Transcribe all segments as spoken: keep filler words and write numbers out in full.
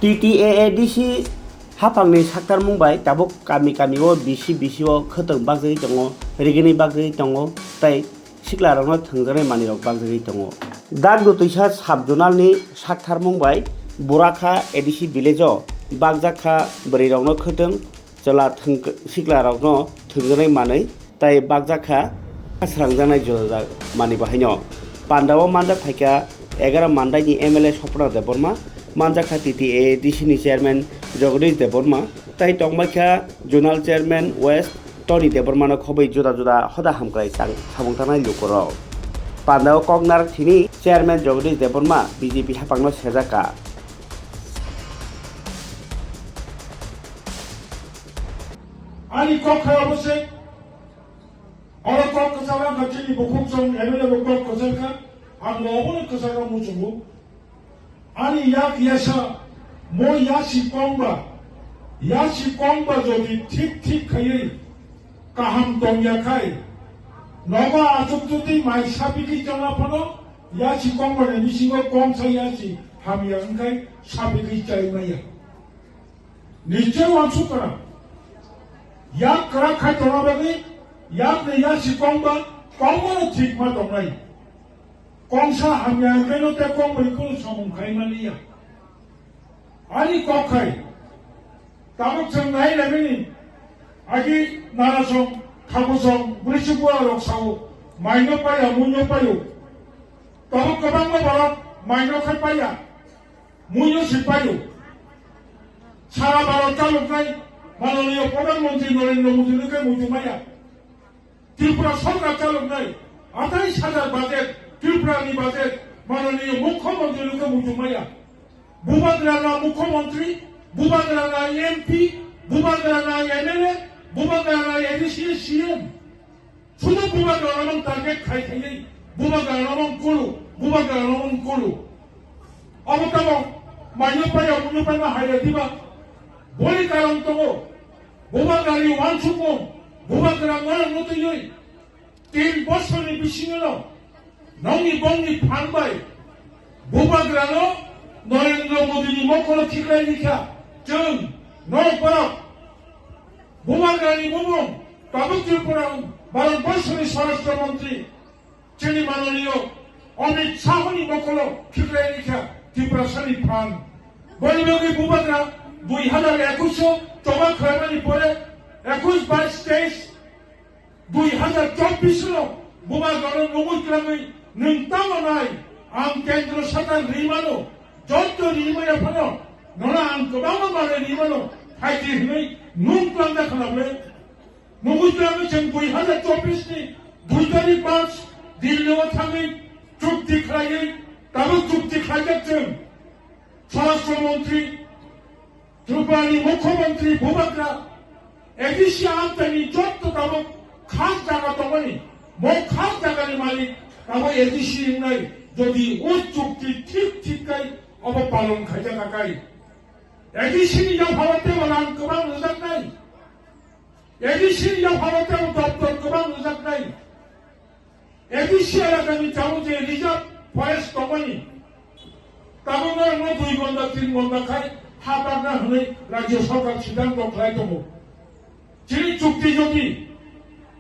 T T A A D C haphangni saktarmung bai tabuk kami kami o bisi bisi o khwtwng bakjagwi tongo, rigini bakjagwi tongo, tei siklarokno thwngjaknai manwirok bakjagwi tongo. Dak dutwisa sub-zonalni saktharmung bai Burakha A D C village-o bakjak kha bwrwirokno khwtwng, chwla thwng-, siklarokno thwngjaknai manwi tei bakjak kha srangjaknai jora manwi bahaino. Pandao manjak phaikha egaroh mandaini M L A Sopna Debbarma, manjak kha T T A A D C ni chairman Jagadish Debbarma, tei tongbaikha zonal chairman West Tony Debbarmano khobwi juda juda hoda hamkrai tang samung tangnai lukurok. Pandao kok narak thini chairman Jagadish Debbarma B J P haphangno sejak kha. Ani kok kha obo se, oro kok kwchak wngkha chini bukhuk chwng M L A bo kok kwchak kha, ang bo obono kwchak rok muchungo. Ani yak yasa, mo yasi kongba, yasi kongba jodi thik thik khaiwi kaham tongya khai, nogo achuk jodi mai sapikhi chana phano, yasi kongba ni bisingo kongsa yasi hamya wngkhai sapikhi chai maya. Nichoi wansuk kwrak. Yak kwrak khai tongna bagwi, yak ni yasi kongba, kongba no thik ma tongnai. Kongsa hamya hwnkhe no tei kong bai kunu samung khai mani ya. Ani kok khai. Tabuk chwng nai lamani. Agi nana song, khabu song, bwrwi sukwa rok sao. Mai no paya, mui no payo. Tabuk kwbangma borok mai no khai paya. Mui no si payo. Sara Bharat chaloknai mananiya Pradhan Mantri Narendra Modi no khe muitu maya. Tripura sorkar chaloknai athais hajar budget, Tripura ni budget, mananiya Mukhyamantri no khe muitu maya. Bubagra na Mukhyamantri, Bubagra na M P, Bubagra na M L A, Bubagra na A D C, C M. Sudo Bubagra no target khai khaiwi, Bubagra no kulu, Bubagra no kulu. Abo tamo, maino paya, muino paya, hai diba. Boni karon tongo. Bubagra ni wansukmung, Bubagra ngorok no twiwi. Tin bosorni bisingo no nongni bongni phan bai Bubagrano Narendra Modini mokhoro khiklai rikha. Chwng norok borok Bubagrani bumung tabuk Tripura Bharat Borshoni Swarashtra Mantri chini mananiyo Amit Shahni mokhoro khiklai rikha Tiprasani phan. Boni bagwi Bubagra dui hazar ekush o choba khlaimani pore ekush, bais, teis Dui hazar chobbish no Bubagrano nugwi kwrwngwi nwng tamo nai, ang kendro sarkar rimano, jotto rimaya phano nono ang kwbangma manwi rimano, phaidi hwnwi nwng twlangda khwna ble. Nugwi kwrwngwi chwng dui hazar chobbish ni dui tarik March Delhi o thangwi chukti khlaiwi, tabuk chukti khlaijak chwng Swarashtra Mantri Tripurani Mukhyamantri Bubagra, A D C amchaini jotto tabuk khas jaga tongmani, bo khas jagani malik tabuk A D C wngnai, jodi o chukti thik thik khai obo palon khaijak kha khai. A D C ni yapharo teibo rang kwbang rwjaknai. A D C ni yapharo teibo doptor kwbang rwjaknai. A D C elakani tabuk je reserve forest tongmani, tabuk norokno dui ghonta, tin ghonta khai ha bakna hwnwi rajya sarkar siddhanto khlai tongo. Chini chukti jodi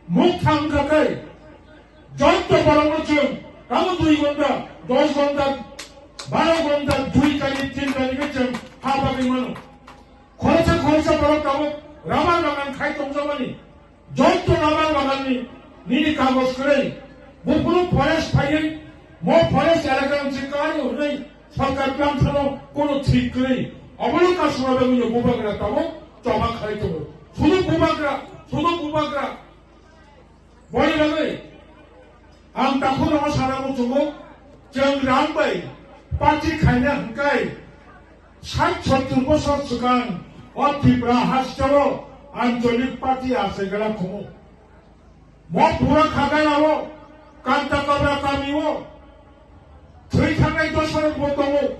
mukthang kha khai, jotto borokno chwng tabuk dui ghonta, dos ghonta, baro ghonta, dui tarik, tin tarik khe chwng ha bagwi mano. Khoroksa khoroksa borok tabuk rubber bagan khai tongjakmani. Jotto rubber baganni nini kagoj kwrwi, buphuru forest phaiwi, mo forest elaka wngse kai hwnwi sarkar tlang thano kono thik kwrwi. Obono kasuma bagwino Bubagra tabuk choba khai tongo. Sudo Bubagra, sudo Bubagra. Boni bagwi ang takhuk rokno sana muchungo, chwng rang bai party khaina hwnkhe sat sottur bosor swkang o Tripura hasteo ancholik party achai gana khumu. Mo pura khagana o Kanta Kabra kami o Thwi thangnai Dosarok bo tongo,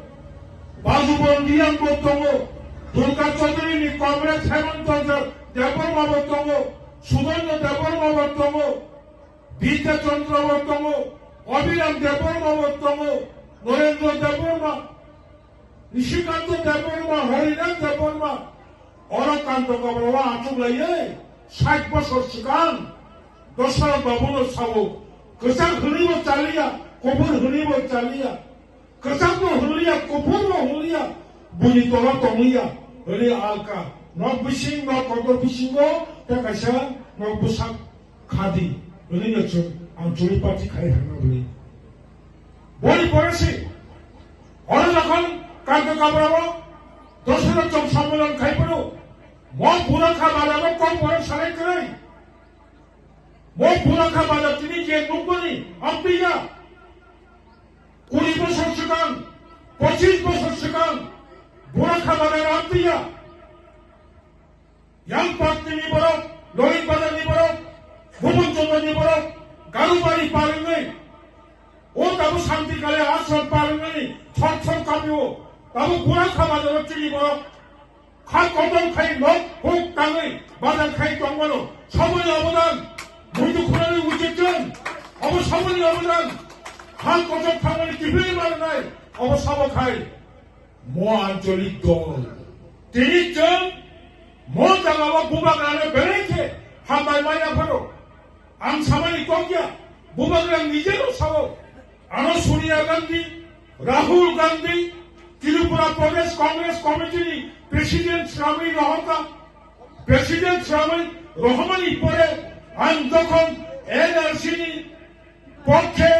Bajubon Riyang bo tongo, Durga Chaudhary ni comrade Hemant Chandra Debbarma bo tongo, Sudarshan Debbarma bo tongo, Bidya Chandra bo tongo, Abhiram Debbarma bo tongo, Narendra Debbarma, Nishikanta Debbarma, Harinath Debbarma, oro Kanta Kabra o achuk laiwi sait bosor swkang Dosarok Babu no sabo, kwchak hwnwi bo chaliya, kuphur hwnwi bo chaliya, kwchak bo hwnliya, kuphur bo hwnliya, buini tola tongliya, hwnwi alka. Nok bising, nok kotor bisingo tei kaisa nok bwsak khadi, hwnwi no chwng ang churi party khai thangna bwrwi. Boni pore se, oro jokhon Kanta Kabra o Dosarok chwng sammilan khai phano, mo Burakha Bazar o kok borok salai kwrwi. Mo Burakha Bazar tini je nukmani amtwi ya. Kuri bosor swkang, pochis bosor swkang Burakha Bazar amtwi ya. Yang Parkni borok, Loring Bazarni borok, Bhuban Chandani borok, Garubari parwngwi, o tabuk Santi Kale Ashram parwngmani thok thok kapio, tabuk Burakha Bazaro chini borok kha kotor khai nok huk tangwi bazar khai tongmano. Saboni obodan, muitu khurani ujichwng, obo saboni obodan, ha kotor thangmani kiphilwi manai, obo sabo khai. Mo ancholik dol. Tini chwng mo jagao bubagrano belai khe hambai maya phano. Ang samani kok ya, bubagra nijeno sao. Ano Sonia Gandhi, Rahul Gandhi, Tripura Pradesh Congress Committee ni President Sramwi Rohota, President Sramwi Rohomani pore ang jokhon N R C ni pokhe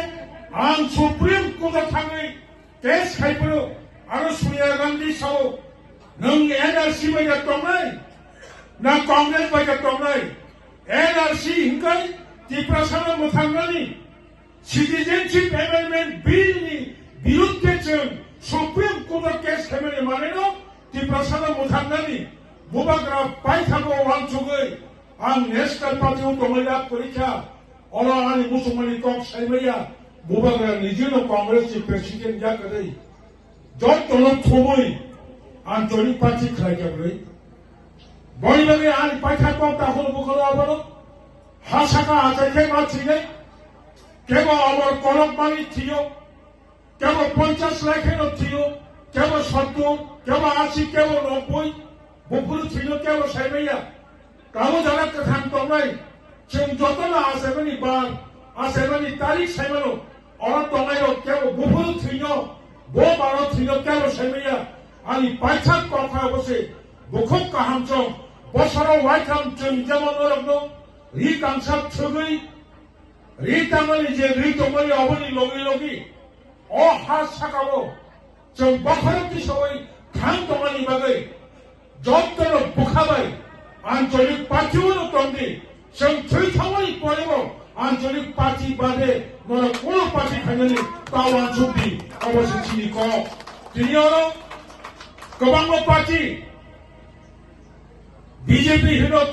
ang Supreme Court o thangwi case khai phano, aro Sonia Gandhi sao, nwng N R C bai da tongnai, na Congress bai da tongnai? N R C hinkai Tiprasano mwthangnani Citizenship Amendment Bill ni birudhe chwng Supreme Court o case khaimani maneno Tiprasano mwthangnani bubagra paithago wansugwi ang National Party o tongwi rak kwrwi kha. Oro ani muchungmani kok saimaya, bubagra nijino Congress ni president ya kwrwi. Jotono thumwi ancholik party khlai kha bwrwi. Boni bagwi ani paitha kok dakhol bukholo abono. Ha saka achai khe ma thwinai. Kebo abor kolok mani thiyo. Kebo ponchas lai kheno thiyo, kebo sottur, kebo asi, kebo nobboi, buphuru thwino kebo saimaya. Kabo jana kwthang tongnai, chwng jotono achaimani bar, achaimani tarik saimano, oro tongnai rok kebo buphuru thwino, bo baro thwino kebo saimaya. Ani paithak kokha bose, bukhuk kaham chong, bosoro waitham chwng jemon norokno ri kangsa thwgwi, ri tangmani je ri tongmani aboni logi logi, o ha sakao chwng bokhorok tisawai thang tongmani bagwi jotono bwkha bai ancholik party-o no tongdi. Chwng thwi thangmani porebo ancholik party bade norok kuno party khainani ta wansukdi, obo se chini kok. Tini oro kwbangma party, B J P hino,